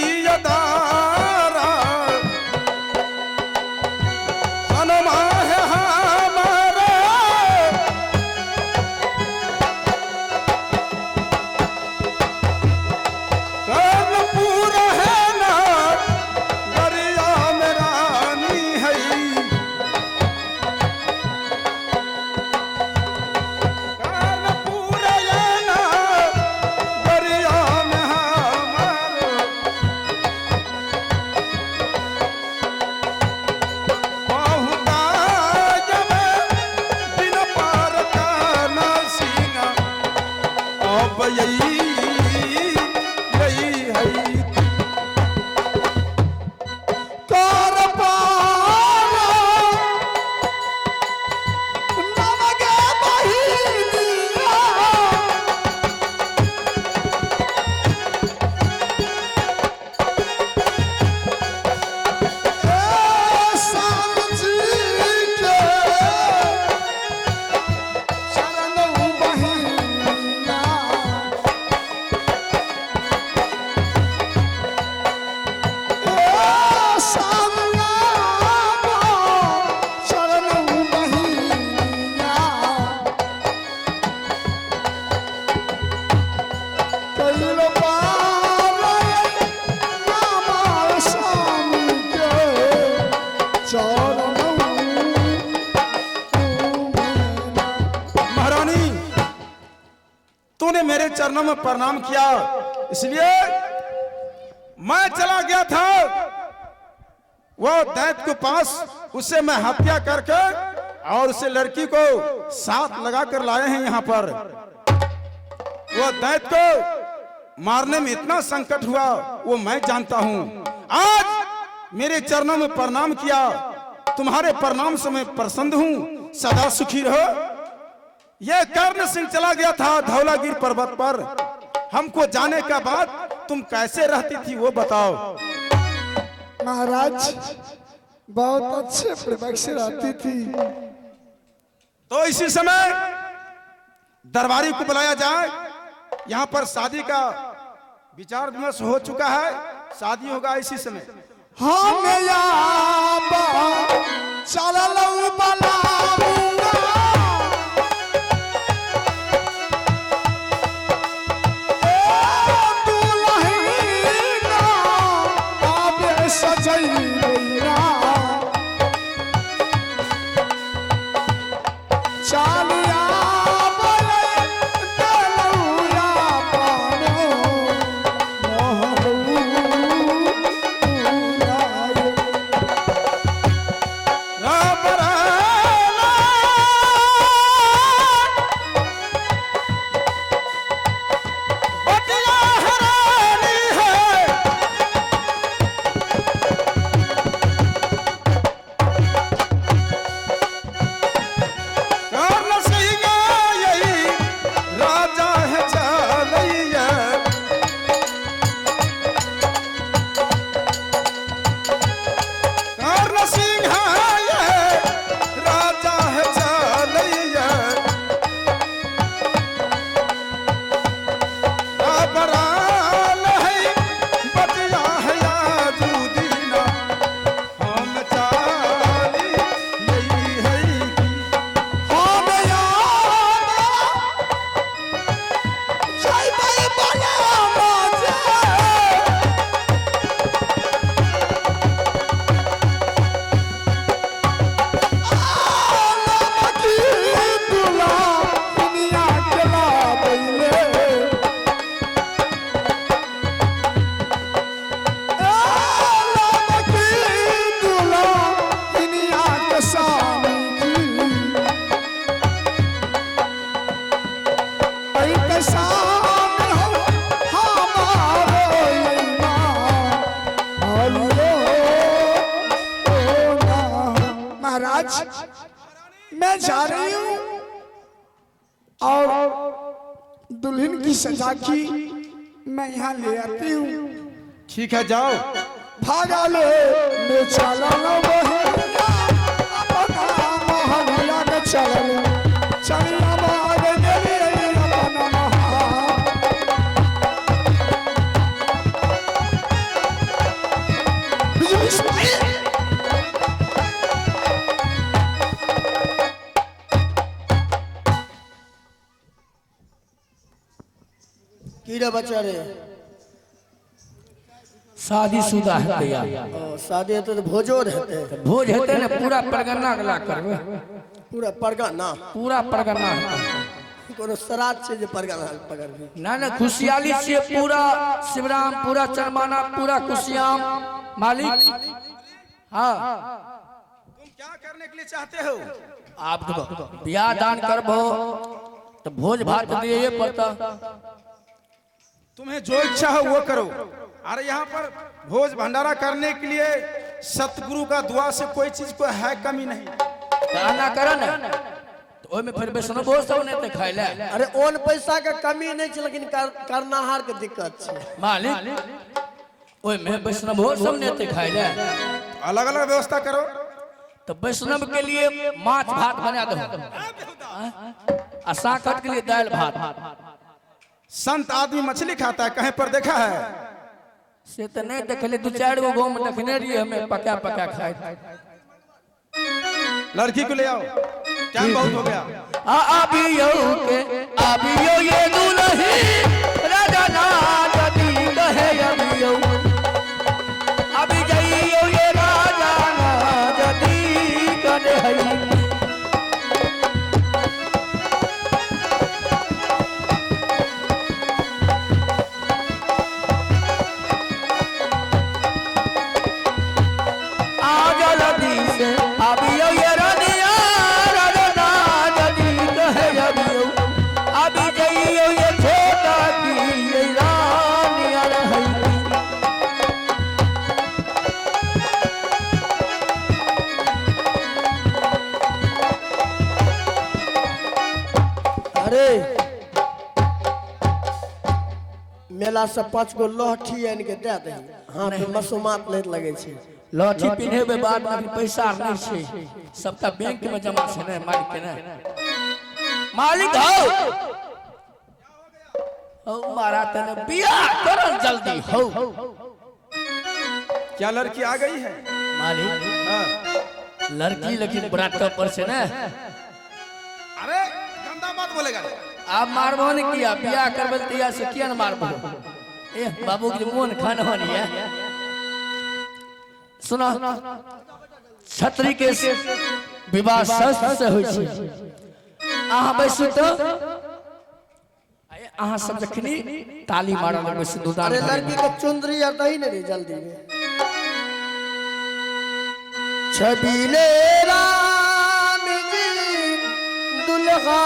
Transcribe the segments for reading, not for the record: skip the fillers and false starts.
हियदारा सनमा है हमारा। कर्णपुर है ना दरिया में रानी है। कर्णपुर है ना दरिया में हमारो। बहुता जब दिन पार काना सिंह अब यही यही है। कर पार नमगे बहिनिया। ए सामजी के चरण बहिनिया। ए सामना चरण बहिनिया। कैल पार नाम स्वामी के चरण। महारानी, तूने मेरे चरणों में प्रणाम किया, इसलिए मैं चला गया था वो दैत्य के पास। उसे मैं हत्या करके और उसे लड़की को साथ लगा कर लाए हैं यहाँ पर। वो दैत्य को मारने में इतना संकट हुआ, वो मैं जानता हूं। आज मेरे चरणों में प्रणाम किया, तुम्हारे प्रणाम से मैं प्रसन्न हूं। सदा सुखी रहो। ये कर्ण सिंह चला गया था धौलागिर पर्वत पर। हमको जाने का बाद तुम कैसे रहती थी वो बताओ। महाराज, बहुत अच्छे प्रभाव से रहती थी। तो इसी समय दरबारी को बुलाया जाए। यहाँ पर शादी का विचार विमर्श हो चुका है, शादी होगा इसी समय। हम याबा चललौ बलामुआ। ए दुलहिना आबे सजैया। चालिया बोले डलौया पानो मोहबूराए। राम राम। बटिया हरानी है। कर्ण सिंह यही राजा है चलैया। कर्ण सिंह ये राजा है चलैया। बराल है बटिया है आजू दीना हम चाली यही है की। हम याबा जइबै बलामा जे। आलमकी दुला दुनिया के लाबैले। आलमकी दुला दुनिया के स्वामी जी। ऐ सामने हो हमारो लैला। हलो ओ ना। महाराज, मैं जा रही हूँ और दुल्हन की सजा की मैं यहाँ ले आती हूँ। ठीक है, जाओ। भागा ले मैं चला लो बहेलिया, अपना महलिया के चलल चलिया मार देवी अपना महा। रे बच्चा रे? शादी शुदा हेतै यार। ओ, शादी हेतै तऽ भोजो हेतै। भोज हेतै ने, पूरा परगना के ला करबै। पूरा परगना? पूरा परगना हेतै। कोनो श्राद्ध छै जे परगना पकड़बी? ना ना, खुशियाली छियै, पूरा शिवराम, पूरा चरमाना, पूरा खुशियाम मालिक। हाँ। तुम क्या करने के लिए चाहते हो? आप देखो, बियाह दान करबो तो भोज भात दिए पड़ता। तुम्हें जो इच्छा हो वो करो। अरे, यहाँ पर भोज भंडारा करने के लिए सतगुरु का दुआ से कोई चीज को है कमी नहीं। तऽ एना कर ने, तऽ ओहिमे फेर वैष्णवो सब नहि तऽ खाय ले। अरे, ओन पैसा के कमी नहि छै, लेकिन करनाहार के दिक्कत छै। मालिक, ओहिमे वैष्णवो सब नहि तऽ खाय ले। अलग अलग व्यवस्था करो। तऽ वैष्णव के लिए माछ भात बना दहो आ साकट के लिए दालि भात। संत आदमी मछली खाता है, कहीं पर देखा है? से तऽ नहि देखले, दू चारि गो गाँव में देखने रहियै हमे पका पका खाइत। लड़की को ले आओ, टाइम बहुत हो गया। आ आबियौ के आबियौ ये दुलही, राजा नागदी कहे अबियौ, अभी जइयौ ये राजा नागदी कने हई। आ जल्दी से आबियौ ये रनिया, राजा नागदी कहे अबियौ, अभी जइयौ ये छोटा की ये रानिया रहई। अरे, मेला से 5 गो लहठी आनि के दए दही, हाथ में मसोमात नहि लगै छै। लहठी पिन्हेबै बाद में, अभी पैसा आर नहि छै, सबटा बैंक में जमा छै ने मालिक के। ने मालिक, हौ हौ मारा तने बियाह करल जल्दी हौ। क्या लड़की आ गई है? मालिक। हाँ। लड़की लेकिन बड़ा टॉप पर छै ने। अरे, गंदा बात बोलेगा। आब मारबो ने किया, बियाह करबै तैयार से किया ने मारबो? ए बाबू के मोन खान होन ये। सुना, छत्री के विवाह शस्त्र से होइ छै। अहाँ बैसू तऽ अहाँ सब जखनी ताली मारऽ लगबै सिन्दूरदान अरे, घरमे। लड़की के चुंदरी आर दही ने रे जल्दी में। छबीले राम जी दुल्हा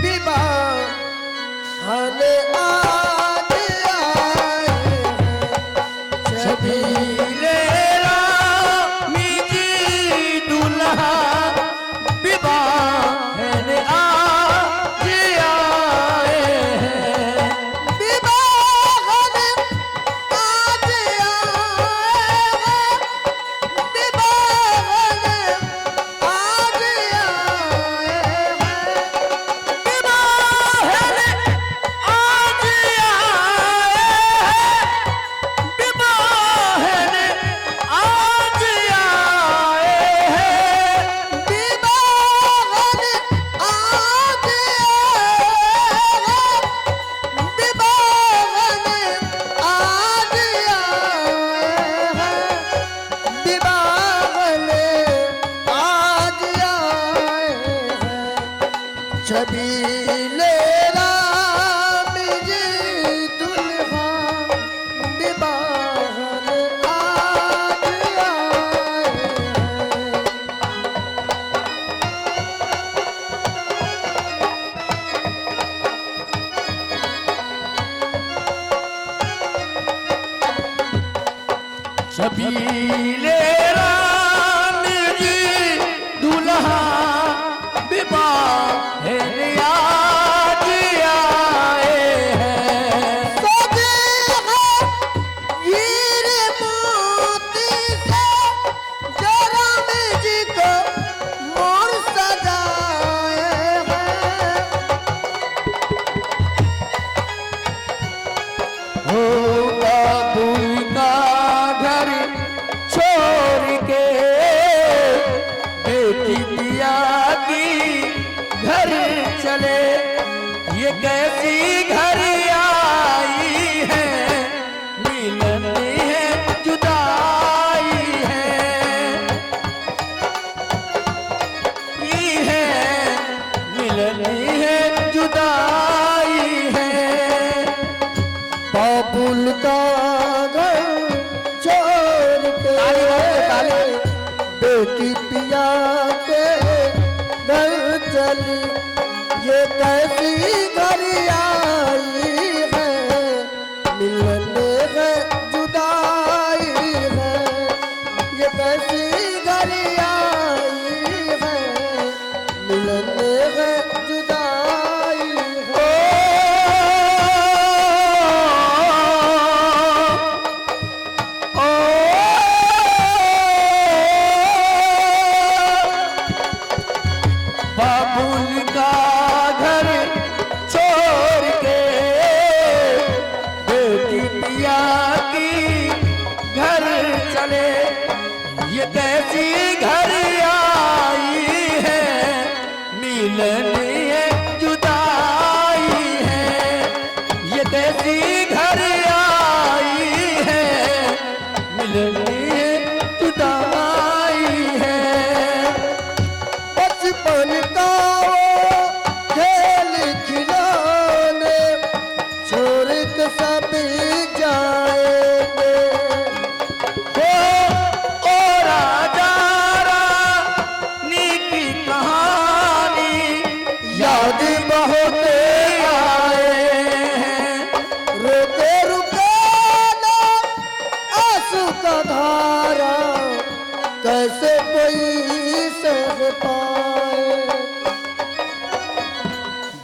विवाह हले आज आए हैं। छबीले राम जी दुल्हा विवाह आज आए हैं। विवाह आज आए हैं। विवाह आज आए हैं। विवाह आज आए हैं। विवाह आज आए हैं। विवाह आज आए हैं। विवाह आज आए हैं। विवाह आज आए हैं। छबीले राम जी दुल्हा विवाह आज आए हैं। छबीले राम जी दुल्हा विवाह आज आए हैं। सजे है हीरे मोती से जय राम जी को मोर सजाए हैं। हो बाबू का घर छोड़ का घर छोड़ के ताली बजाओ, ताली। बेटी पिया के घर चली, ये कैसी घड़ी आई है, मिलने है जुदाई है, ये कैसी घड़ी आई है, मिलने है जुदाई है। बाबुल का घर छोड़ के बेटी पिया की घर चले, ये कैसी घर आई है, मिलनी है जुदाई है, ये कैसी घर आई है, मिलनी है जुदाई है। बचपन का वो खेल खिलौने छोड़ के सभी जाएंगे। ओ ओ राजा रानी की कहानी याद बहुत आए हैं। रोके रुके ना आंसू का धारा, कैसे कोई सह पाए।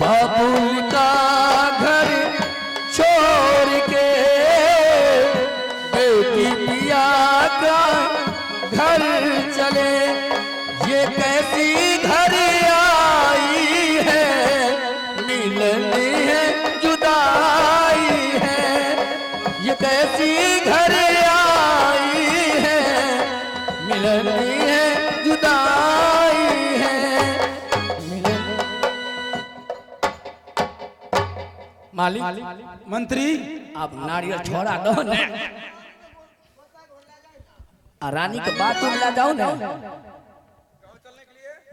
बाबुल का घर छोड़ के बेटी पिया का घर चले, ये कैसी घर आई है, मिलनी है जुदाई है, ये कैसी घर आई है, मिलनी है जुदाई है, मिलनी। मालिक मंत्री आप नारियल छोड़ा दो ने आ रानी के बाथरूम ला जाओ ना,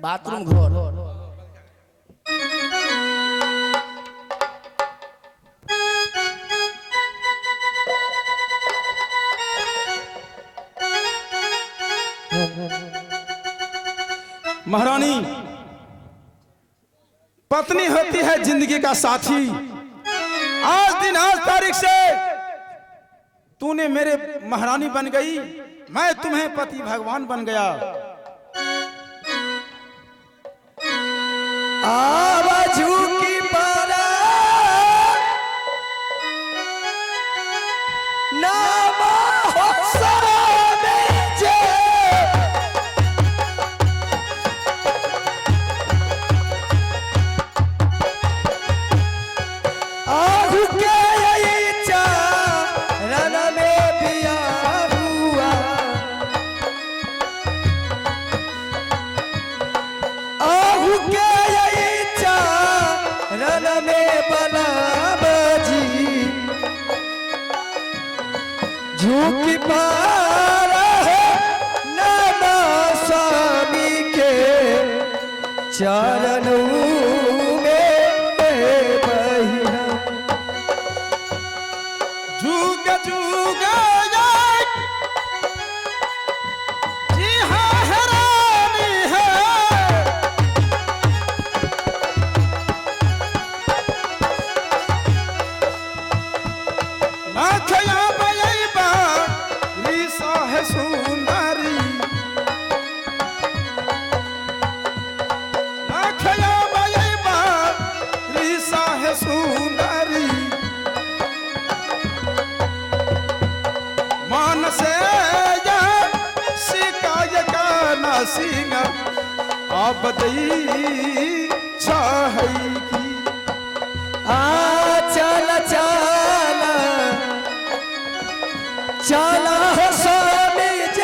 बाथरूम घर। महारानी, पत्नी होती है जिंदगी का साथी। आज दिन आज तारीख से तूने मेरे महारानी बन गई, मैं तुम्हें पति भगवान बन गया। आवाजू की पारा नामा हो सामे जे, आहू के यही चरण में बिया हुआ, आहू के यही चरण में बना बाजी, झुकी पारा है नामा स्वामी के चरणों में बहिना। जुग जुग जी हाँ हैरानी है, लाखया बयबा रीसा है सुंदरी, लाखया बयबा रीसा है सुंदरी, मान से या शिकाय का ना सिंह अब दई छाई की। आ चला चला चला हो स्वामी जय,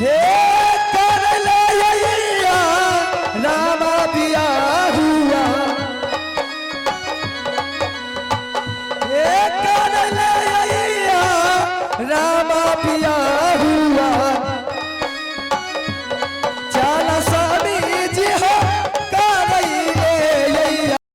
हे कर ले यैया रामा बिया हुआ, हे कर ले यैया रामा बिया।